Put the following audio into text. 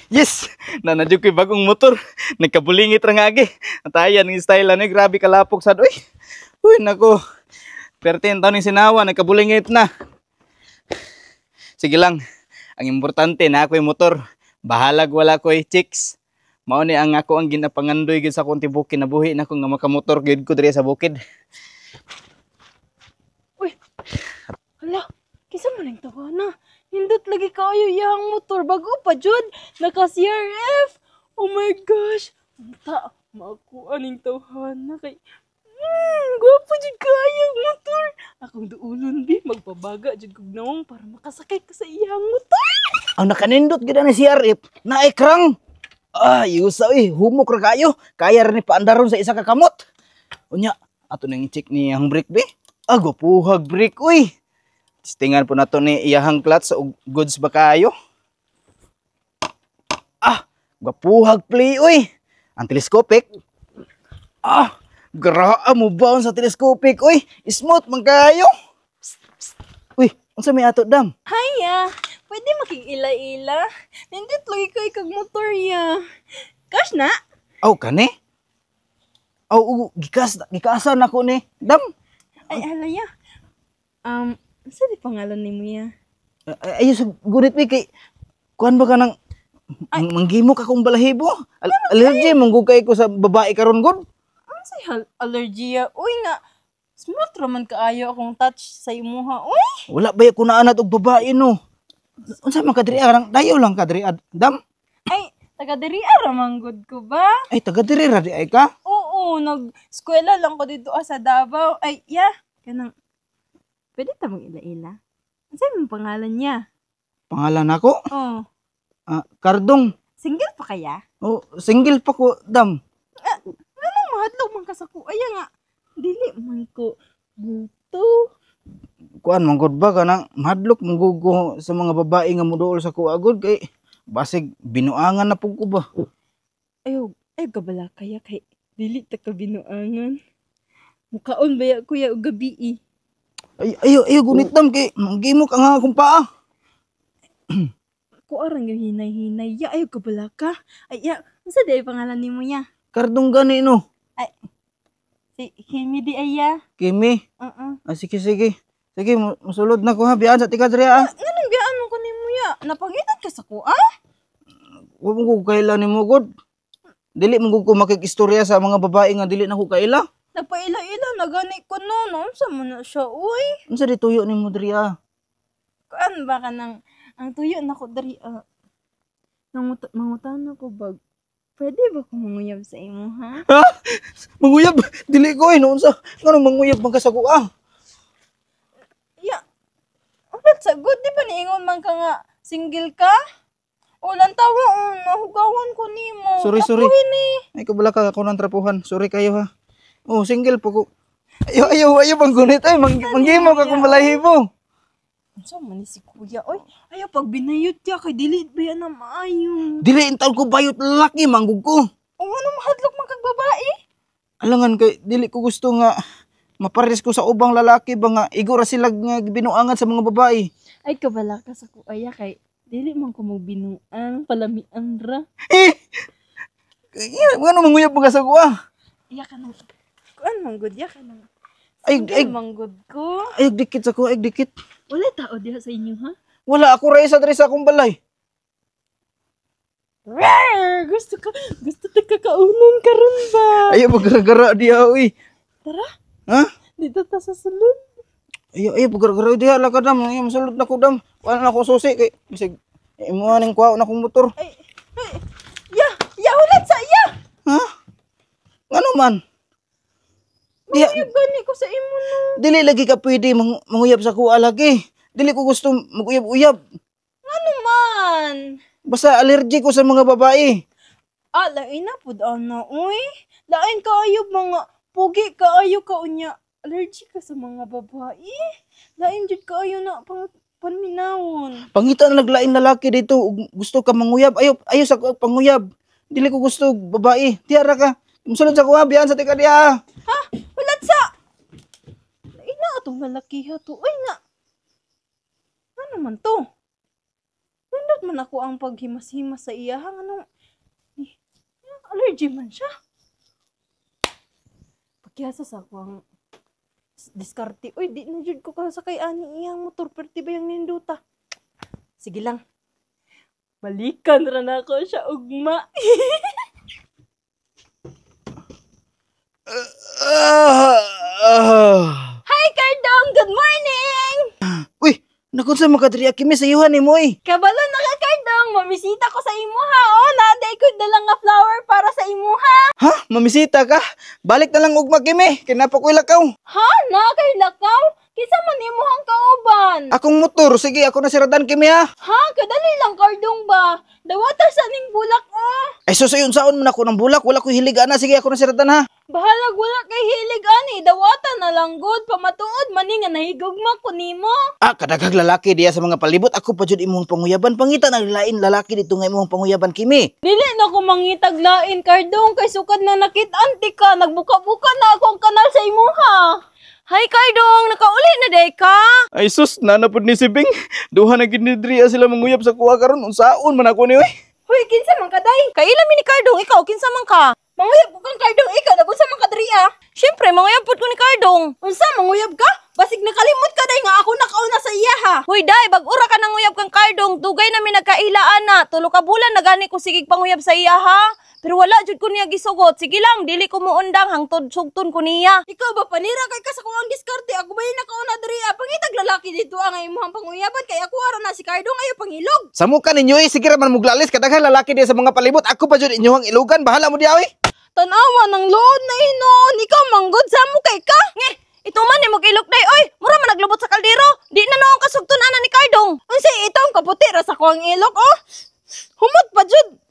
Yes! Nanadyo ko'y bagong motor. Nagkabulingit ra nga agi. Natayan ng style ani, grabe kalapok sad, uy. Uy, nako. 13 taon ng sinawa, nagkabulingit na. Sige lang. Ang importante na ako'y motor. Bahalag wala ko'y chicks. Mao ni ang ako ang ginapangandoy gyud sa akong tibuok kinabuhi nako nga makamotor gyud ko diri sa bukid. Uy, hala, kinsa man ang tawana? Nindot lagi kaayo iyang motor. Bago pa jud, naka CRF. Oh my gosh. Unta, makuha ning tawhana kay gwapo jud kaayo ang motor. Akong duulon bi, magpabaga jud kog nawong para makasakay ka sa iyang motor. Ang nakanindot gyud ani CRF na ekrang. Ay, usa eh, humok ra kayo. Kaya ra ni paandaron sa isa ka kamot. Unya, ato nang i-check ni ang brake be. Ah, gwapuhag brake uy. Testingan po nato ni iyahang clutch og goods ba kayo. Ah, gwapuhag play uy. Ang telescopic. Ah, gra mo baon sa telescopic uy. Smooth man kayo. Uy, unsa may ato, dam? Hiya, pwede makig-ila-ila? Nindot lagi kay kag motor ya. Cash na? Aw, kani? Aw, gikas, gikasan ako ni. Dam. Ay, halaya. Sa di pangalan nimo ya? Ay, sa gunit mi kay kuan ba ka nang manggimo ka kong balahibo? Allergy mong kay ko sa babae karon gud. Ano sa allergy ya? Uy nga, smooth raman kaayo akong touch sa imuha. Uy! Wala ba ko naanad og babae no? Unsa man ka diri ah? Dayo lang ka diri ah, dam? Ay, taga diri ra man gud ko ba? Ay, taga diri ra di ay ka? Oo, nag-eskwela lang ko dito ah, sa Davao. Ay, ya, kanang pwede ta mong ila-ila? Unsa imong pangalan niya? Pangalan nako? Oh, Ah, Kardong. Single pa kaya? Oh, single pa ko, dam. Anong mahadlok man ka sa ko? Ay nga, dili man ko buto. Kuan man gud ba kanang mahadlok man gud ko sa mga babae nga moduol sa kuha gud kay basig binuangan na pug ko ba. Ayaw, ay kabala kaya kay dili ta ka binuangan. Mukaon ba ya kuya og gabi eh? Ay, ayo ayo gunit, dam, kay manggimo ka nga akong paa. Ko arang yung hinay-hinay. Ya, ayaw kabala ka. Ay, ya, unsa di pangalan nimo ya? Kardong gani no. Si Kimi di ay ya. Kimi. Oo. Ah, sige, sige. Sige, musulod na ko ha. Biyaan sa tika diri ah. Nganong biyaan mo ko nimo ya? Napangitan ka sa ko ah? Wa mo ko kaila nimo gud. Dili mo gud ko makikistorya sa mga babae nga dili na ko kaila. Nagpaila-ila na gani ko no. No, unsa man na siya, uy? Unsa di tuyo nimo diri ah? Kuan ba ka nang ang tuyo na ko diri ah. Mangutan ako bag. Pwede ba ko manguyab sa imo ha? Ha? Manguyab? Dili ko eh. No, unsa? Nganong manguyab man ka sa kuha? Ya. Ulat sa good, di ba niingon man ka nga single ka? O lantawa, oh, nahugawan ko nimo. Sorry, sorry. Trapuhin eh. Ay, kabala ka ako ng trapuhan. Sorry kayo ha. Oh, single po ko. Ayo, ayo, ayo, panggunit. Ay, manggimo ka kung balahibo. Unsa man ni si kuya? Oy, ayaw pag binayot ya kay dili ba yan na maayo? Dili in taon ko bayot lalaki, manggug ko. O ano mahadlok man kag babae? Alangan kay dili ko gusto nga mapares ko sa ubang lalaki ba nga igo ra sila nga binuangan sa mga babae. Ay kabala ka sa kuya kay dili man ko magbinuang palamian ra. Eh! Ngano manguyab man ka sa kuha? Iya ka nang kuan man gud ya ka nang. Ay, Single ay, man gud ko. Ay, dikit sa kuha, ay, dikit. Wala tao diha sa inyo ha? Wala, ako ra isa diri sa akong balay. Rawr! Gusto ta kakaunon karon ba? Ayaw paggaragara diha uy. Tara, Ha? dito ta sa sulod. Ayaw, ayaw paggaragara diha la ka, dam. Ayaw masulod na ko, dam. Wala na ko susi kay bisag imo ning kuha na akong motor. Ay, ay, ya, ya ulit sa iya. Ha? Ngano man? Diha, Manguyab gani ko sa imo no. Dili lagi ka pwede manguyab sa kuha lagi. Dili ko gusto maguyab-uyab. Ngano man? Basta allergy ko sa mga babae. Ah, lain na pud ana, uy. Lain kaayo mga pugi kaayo ka unya. Allergic ka sa mga babae. Lain jud kaayo na pang panminawon. Pangita na naglain lalaki dito ug gusto ka manguyab. Ayo, ayo sa kuha panguyab. Dili ko gusto babae. Tiara ka. Musulod sa kuha, biyan sa tika diha. Ha? Ulat sa. Lain na atong lalakiha to. Uy nga. Ano man to? Nindot man ako ang paghimas-himas sa iyaha nganong eh, allergy man siya. Pagkiyasa sa ako ang diskarte. Uy, di na jud ko kasakay ani iyang motor, perti ba yung ninduta. Sige lang. Balikan ra na ako siya ugma. Hi, Cardong! Good morning! Uy, nakunsa makadriya, Kimi, sa yuhan ni mo eh. Kabalo na ka, Cardong! Mamisita ko sa imuha. Oh, naaday ko dala nga flower para sa imuha. Ha? Mamisita ka? Balik na lang ugma, Kimi. Kinapa ko ilakaw. Ha? Na kay lakaw? Kinsa man imuhang kauban? Akong motor. Sige, ako na siradan, Kimi, ha. Ha? Kadali lang, Cardong ba? Dawata sa ning bulak, oh. Ay, susayon saon man ako ng bulak. Wala ko hilig ana. Sige, ako na siradan, ha. Bahalag wala kay hilig ani, dawata na lang gud, pamatuod man ni nga nahigugma ko nimo. Ah, kadaghag lalaki diya sa mga palibot. Ako pa jud imong panguyaban. Pangita na lain lalaki dito nga imong panguyaban, Kimi. Dili na ko mangitag lain, Cardong, kay sukad na nakit-anti ka, nagbuka-buka na ako ang kanal sa imuha. Hi, Cardong, nakauli na day ka? Ay sus, nanapod ni si Bing. Duha na gid ni Dria sila manguyab sa kuha karon. Unsaon man ako ni oy. Hoy, kinsa man ka day? Kaila mi ni Cardong, ikaw kinsa man ka? Manguyab ko kang Cardong, ikaw nagunsa man ka diri ah? Syempre, manguyab pud ko ni Cardong. Unsa manguyab ka? Basig nakalimot ka day nga ako nakauna sa iya ha. Hoy day, bag-ura ka nang uyab kang Cardong, dugay na mi nagkailaan na. 3 ka bulan na gani ko sigig panguyab sa iya ha. Pero wala jud ko niya gisugot. Sige lang, dili ko muundang hangtod sugton ko niya. Ikaw ba panira kay ka sa kuang diskarte? Ako ba yung nakauna diri ah? Pangitag lalaki dito ang imong panguyaban kay ako ara na si Cardong ayo pangilog. Sa muka ninyo eh, sige ra man muglalis. Kadaghang lalaki diya sa mga palibot. Ako pa jud inyong ilugan. Bahala mo diya oy. Tanawa ng lood na hinoon, ikaw manggod sa mo kay ka. Nge, ito man ni ilok day oy. Mura man naglubot sa kaldero. Di na noon kasugton ana ni Cardong. Unsay itong kaputi ra sa kuang ilok oh. Humot pa jud.